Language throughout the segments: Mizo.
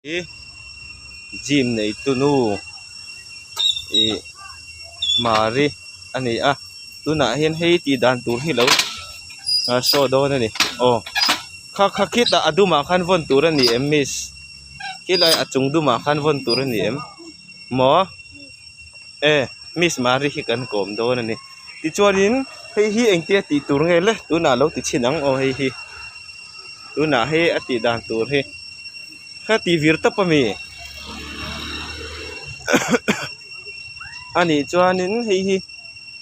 Hi gym neitu nu ih mari a ni a tunah hian hei tih dan tur hi lo show dawn a ni aw kha kha khitah a dumah khan vawn tur a ni em miss khilai a chung dumah khan vawn tur a ni em maw e miss mari hi kan kawm dawn a ni tichuanin hei hi engtia tih tur nge le tunah lo ti chhin ang aw hei hi tunah hei a tih dan tur hi. Ka ti vir tawp a mi anih chuanin hei hi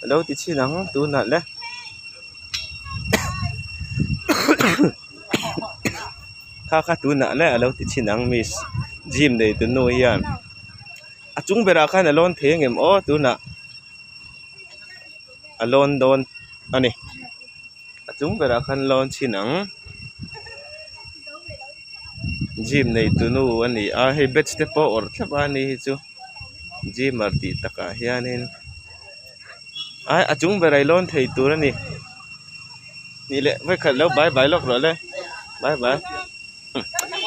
a lo ti chhin ang tunah le kha kha tunah le a lo ti chhin ang miss gym nei tu nu hian a chung berah khan a lawn thei angem aw tunah a lawn dawn a ni. A chung berah khan lawn chhin ang gym nei tu nu a ni a hei batch te pawh awrh thlap a ni hi chu gymer tih takah hianin ai a chung berah i lawn thei tur a ni nih leh vawikhat lo bye bye lawk rawh le bye bye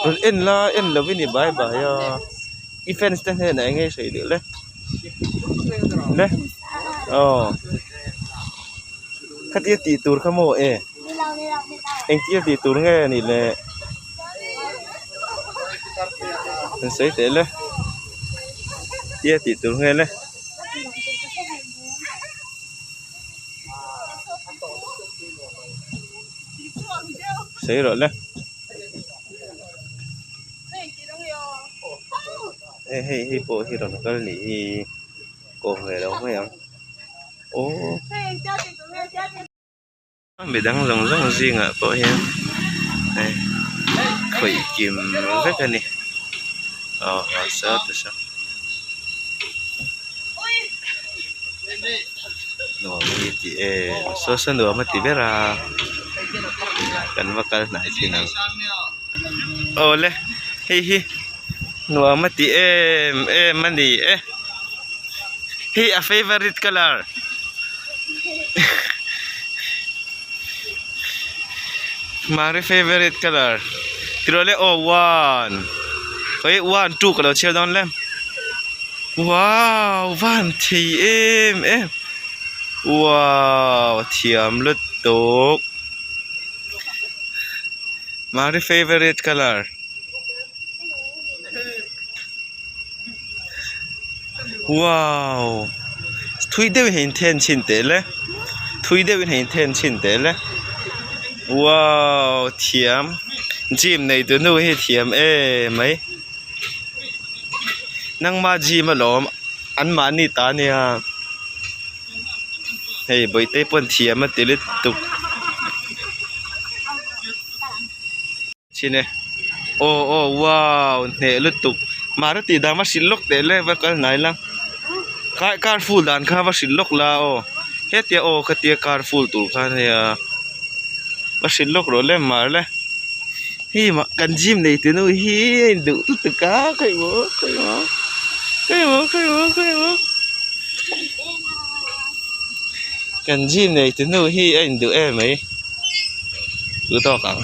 rawn en la en lo in i bye bye a i fans te hnenah eng nge i sawi duh le le aw. Khatia tih tur kha maw e engtia tih tur nge a nih le an sawi teh le tia tih tur nge le. Sawi rawh le hei hei pawh hi rawn kal nih hi kawm ve lo mai ang. Aw midang zawng zawng zingah pawh hian hei khawih kim vek a ni aw a saw te saw nuam hi ti em saw saw nuam a ti ber a kan va kal hnai thin ang aw le hei hi nuam a ti em em a ni e hei a favourite colour mari favourite colour tiraw le aw one khawi one two ka lo chhiar dawn le wow van thei em em wow thiam lutuk. Mari favourite colour wow thui deuhin hei inthen chhin teh le thui deuhin hei inthen chhin teh le wow thiam gym nei tu nu hi thiam em mai nangma gym alawm an mahni ta ania. Hei bawihte pawn thiam a ti lutuk chhin e aw aw wow hneh lutuk mahni tih dan va hrilh lawk teh le va kal hnai la kai car full dan kha va hrilh lawk la aw hetia aw khatia car full tur khan hei a va hrilh lawk rawh le mar le hei mah kan gym nei tunu hi a induh lutuk a khawimaw khawimaw khawimaw khawimaw khawimaw. Kan gym nei tu hnu hi a induh em mai tu tawk ang.